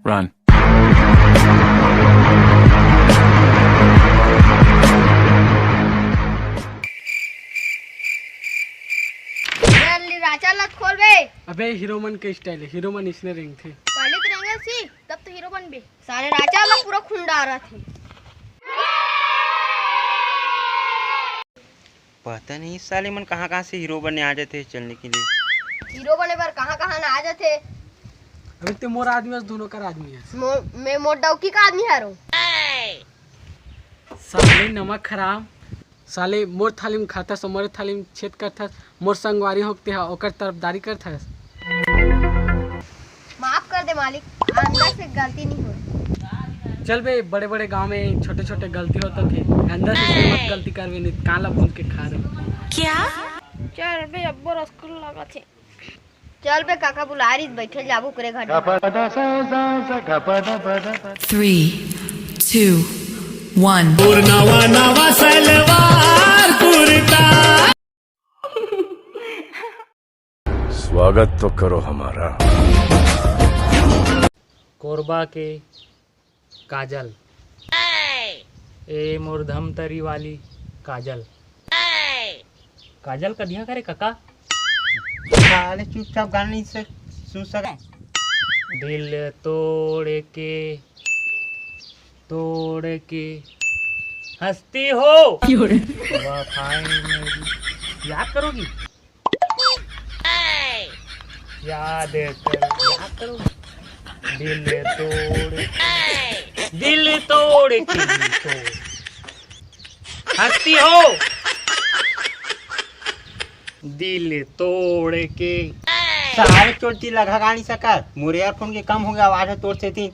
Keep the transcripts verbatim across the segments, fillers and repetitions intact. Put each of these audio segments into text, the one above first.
Run. Racha लत खोल बे। अबे हीरो मन के स्टाइल है, हीरो मन इसने रेंगथे। पहले तो रेंगे सी, तब तो हीरो बन बे। साले राचा ला पूरा खून डारा थे। पता नहीं साले मन कहाँ कहाँ से हीरो बनने आ जाते हैं चलने के लिए। हीरो बने बर कहाँ कहाँ ना आ जाते। अबे ते मोर आदमी अस, दोनों कर आदमी अस। मो, मैं मोर डौकी का आदमी हरो। साले नमक हराम, साले मोर थाली में खाथस, मोरे थाली में छेद करथस, मोर संगवारी होके ते हा ओकर तरफदारी करथस। माफ कर दे मालिक, आंदा से गलती नहीं होय। चल बे, बड़े बड़े गांव में छोटे छोटे गलती होता थे, आंदा से मत गलती करबे, नहीं कान ला भूंज के खा दे। क्या? चल बे, अब्बो रसगुल्ला लगा थे। चल बे काका बुला रही, बैठे जाबो ओकरे घर। Three, two, one. स्वागत तो करो हमारा। कोरबा के काजल। ए मोर धमतरी वाली काजल। काजल कदिया करे कका। साले चुपचाप गाना नहीं से सुन सके। दिल तोड़ के, तोड़ के हंसती हो। वफाएं मेरी याद करोगी? याद कर, याद करो। दिल तोड़, दिल तोड़ के तोड़। हंसती हो। दिल तोड़ के। सारे चोटी लगा गाड़ी सकर। मोर ईयरफोन के कम हो गया आवाज है तोर से तीन।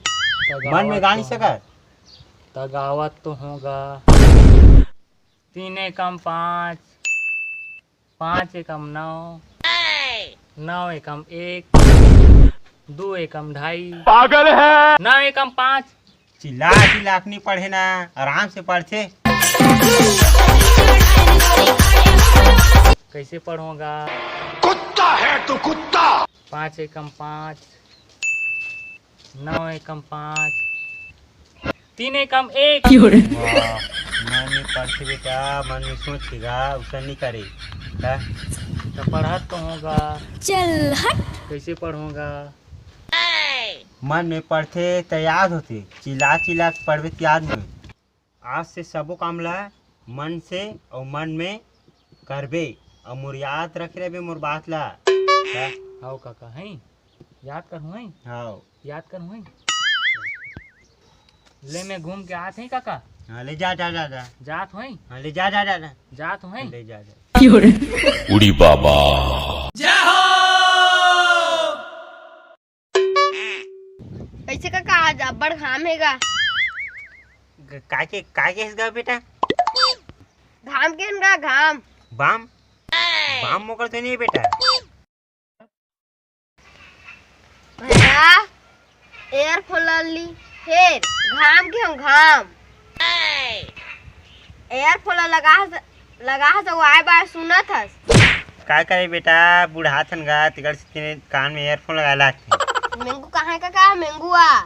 मन में गाड़ी सकर। तगावत तो होगा। तीन एकम पाँच, पाँच एकम नौ, नौ एकम एक, दो एकम ढाई। पागल है। नौ एकम पाँच। चिल्ला चिल्ला के नहीं पढ़े ना, आराम से पढ़थे। कैसे पढ़ोगा? कुत्ता है तू, कुत्ता। पाँच एकम पाँच, नौ एकम पाँच, तीन एकम एक। वाह, मन में पढ़थे बेटा, मन में सोच के गा, उसे नहीं करे। हाँ? तो पढ़त तो होगा। चल हट। कैसे पढ़ोगा? मन में पढ़थे तो याद होथे, चिल्ला चिल्ला के पढ़बे तो याद नहीं। आज से सबो काम ला मन से और मन में करबे और मोर याद रखे रहबे मोर बात ला। हाँ? हाव काका, हैं? याद करहूँ, हैं? हाँ। याद करहूँ, हैं? ले मैं घूम के आत हूँ काका। हाँ, ले जा, जा, जा, जा। जात हूँ, हैं? हाँ, ले जा, जा, जा, जा। जात हूँ, हैं? ले जा, जा। उड़ी बाबा। कैसे काका, आज अब्बड़ घाम हे गा? ग- काय के, काय के इसका बेटा? घाम के गा, घाम। बाम? बाम मोकर तो नहीं बेटा। भैया, ईयरफोन ला ली, फेर घाम के हम घाम। ईयरफोन ला लगा हस, लगा हस, वो आए बार सुनत हस। का करे बेटा, बुढ़ाथन गा, तिकड़ से तेने कान में ईयरफोन लगा ला। मेंगू कहाँ है काका? मेंगू आ।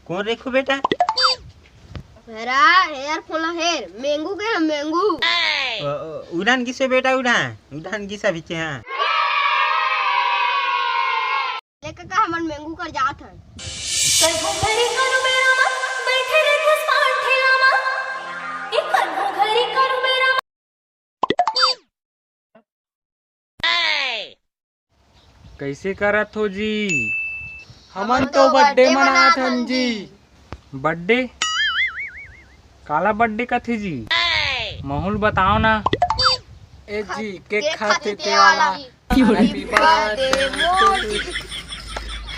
कौन रेखो बेटा? हेरा, ईयरफोन ला हेर, मेंगू के हम मेंगू। अ, अ, उड़ान गिसे बेटा, उड़ान, उड़ान गिसा बीचे, हाँ। ले काका, हमन मेंगू कर जात हन। कन्हो घरी कानू बेरा मा, बैठे रहिथस पान ठेला मा। ए कन्हो घरी कानू बेरा मा। कैसे करत हो जी? हमन तो बर्थडे मनात हन जी। बर्थडे? काला बर्थडे कथे जी? महूँ ल बताओ ना। ए जी, केक खाथे ते वाला। Happy birthday, मोर जी।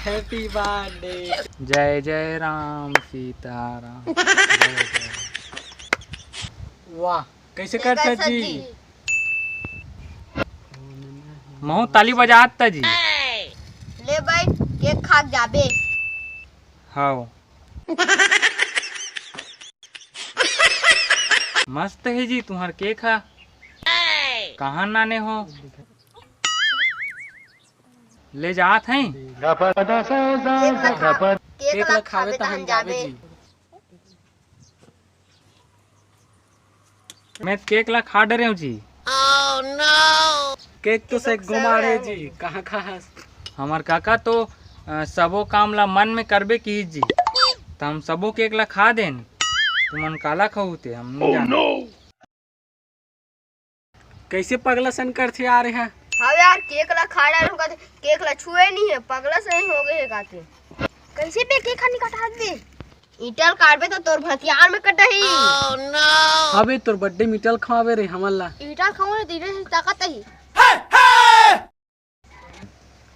Happy birthday। जय जय राम सीताराम। जय जय। वाह, कैसे करथा जी? महूँ ताली बजात ता जी। ले बैठ, केक खा के जाबे। हाव। मस्त हे जी तुम्हार केक हा। कहाँ नाने हो? ले जात हैं। केक ला खाबे तहन जाबे जी। मैं केक ला खा डरे हूँ जी। केक तो सही गुमार है जी, कहाँ खाहस? हमर काका तो अ, सबो काम ला मन में करबे की जी, त हम सबो केक ला खा देन। तुमन काला खाहू ते हम नहीं जाने। कैसे पगला सन करथे यार, यहाँ? हाँ यार, केक ला खा डालूं कहते, केक ला छुए नहीं है, पगला सही हो गए है कहते। कैसे बे केक खानी कटा दे? ईटल काटबे तो तोर भतियार में कटही। अबे तोर बर्थडे में ईटल खवाबे रे हमन ला। ईटल खाऊं रे, धीरे से ताकत ही।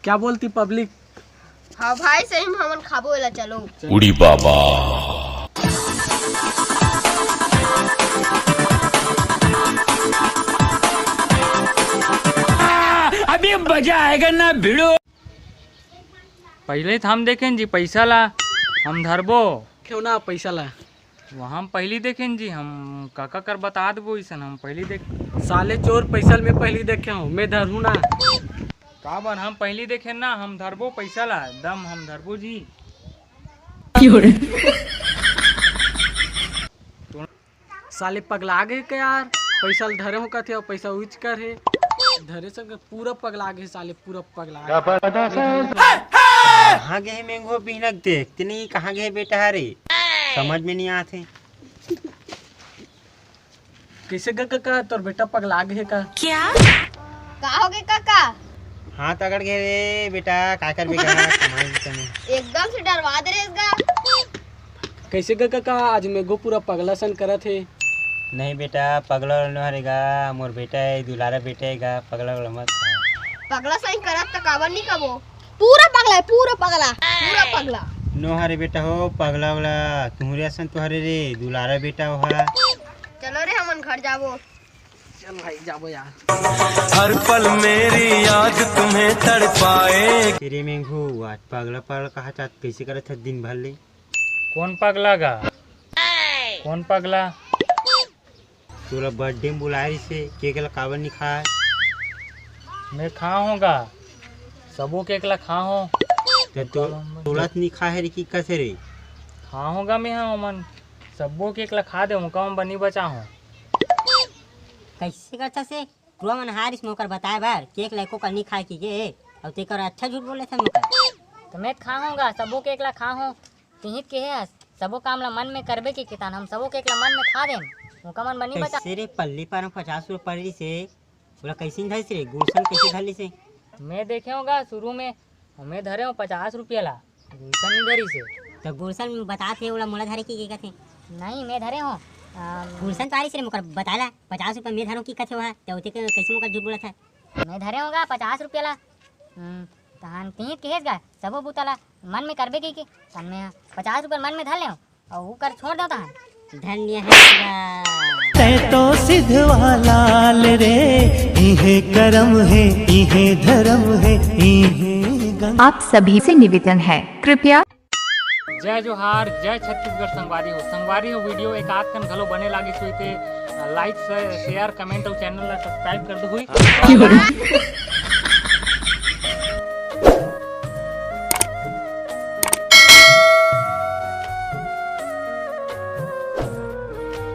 क्या बोलती पब्लिक? हाँ भाई, सही में हमन खाबो एला, चलो। उड़ी बाबा। अभी मजा आएगा ना भिड़ो। पहले तो हम देखें जी पैसा ला, हम धरबो। क्यों ना पैसा ला? वहाँ हम पहली देखें जी, हम काका कर बता देबो इसन, हम पहली देख। साले चोर, पैसा ल मैं पहली देखे हूँ, मैं धरहूँ ना। काबर हम पहली देखें ना, हम धरबो पैसा ला, दम हम धरबो जी। साले पगला गए का यार, पैसा ल धरे हो कथे अउ पैसा उच कर हे, धरे से पूरा पगला गए साले, पूरा पगला गए। कहाँ गए मेंघो पिहनक देख, तेने कहाँ गए बेटा रे, समझ में नहीं आते। कैसे ग काका, तोर बेटा पगला गे हे का? क्या? का हो गे काका? हाथ अकड़ गे रे बेटा, का करबे गा, कमाई भी कमी। एकदम से डरवा दे रे इसका। कैसे ग काका, आज मेघो पूरा पगला सन करत हे। नहीं बेटा, पगला वाला नो हरे गा, मोर बेटा है, दुलारा बेटा है गा, पगला वाला मत कहा। पगला सही करत त काबर नहीं कबो। पूरा पगला है, पूरा पगला। पूरा पगला। नो हरे बेटा हो, पगला वाला तुहरे असन तो हरे रे, दुलारा बेटा हो हा। चलो रे, हमन घर जाबो। चल भाई, जाबो यार। हर पल मेरी याद तुम्हें तड़पाए। तेरे मेंघू, आज पगला पगला कहा चाहत, कैसे करत है दिन भर ले? कौन पगला गा? कौन पगला? तोला बर्थडे में बुलाए रिसे, केक ला काबर नहीं खाए? मैं खा हों गा, सबो केक ला खा हों। त तो, तोला त नहीं खाए रे, की कथे रे? खा हों गा मैं, हाँ, ओमन सबो केक ला खा दे, ओका मन बनी बचा हों। कैसे करता से? टुरा मन हारिस मोकर बताए बर, केक ला एको कनी खाए की गे, अउ तेकर अच्छा झूठ बोले थे मोकर। त मैं खा हों गा, सबो केक ला खा हों, तिहित के हे हस, सबो काम ला मन में करबे के कितान, हम सबो केक ला मन में खा देन, मोका मन बनी बचा। कैसे रे पल्ली पारा पचास रुपया पड़ रही से, ओला कैसे नहीं धरिस रे, गुलशन कैसे धर ली से? मैं देखे हों गा शुरू में, मैं धरे हों पचास रुपया ला, गुलशन नहीं धरिस हे। त गुलशन बतात हे, ओला मोला धरे की, के कथे? नहीं, मैं धरे हों। अम, गुलशन तो आ रही से रे, मोकर बताला, पचास रुपया मैं धरों की कथे वह, त ओते के कैसे मोकर झूठ बोलत है? मैं धरे हों गा पचास रुपया ला। हम्म, तहन तिहित केहेस गा, सबो बुता ला मन में करबे की के, तहन मैं पचास रुपया मन में धर लें, अउ ऊ कर छोड़ दो तहन। धन्य है तेरा। तै तो सिधवा लाल रे, इहे करम है, इहे धरम है, इहे गंगा। आप सभी से निवेदन है, कृपया। जय जोहार, जय छत्तीसगढ़ संगवारी हो। संगवारी हो, वीडियो एक आध कन घलो बने लागिस होही ते, like, share, comment अउ channel ला subscribe कर दो हुई।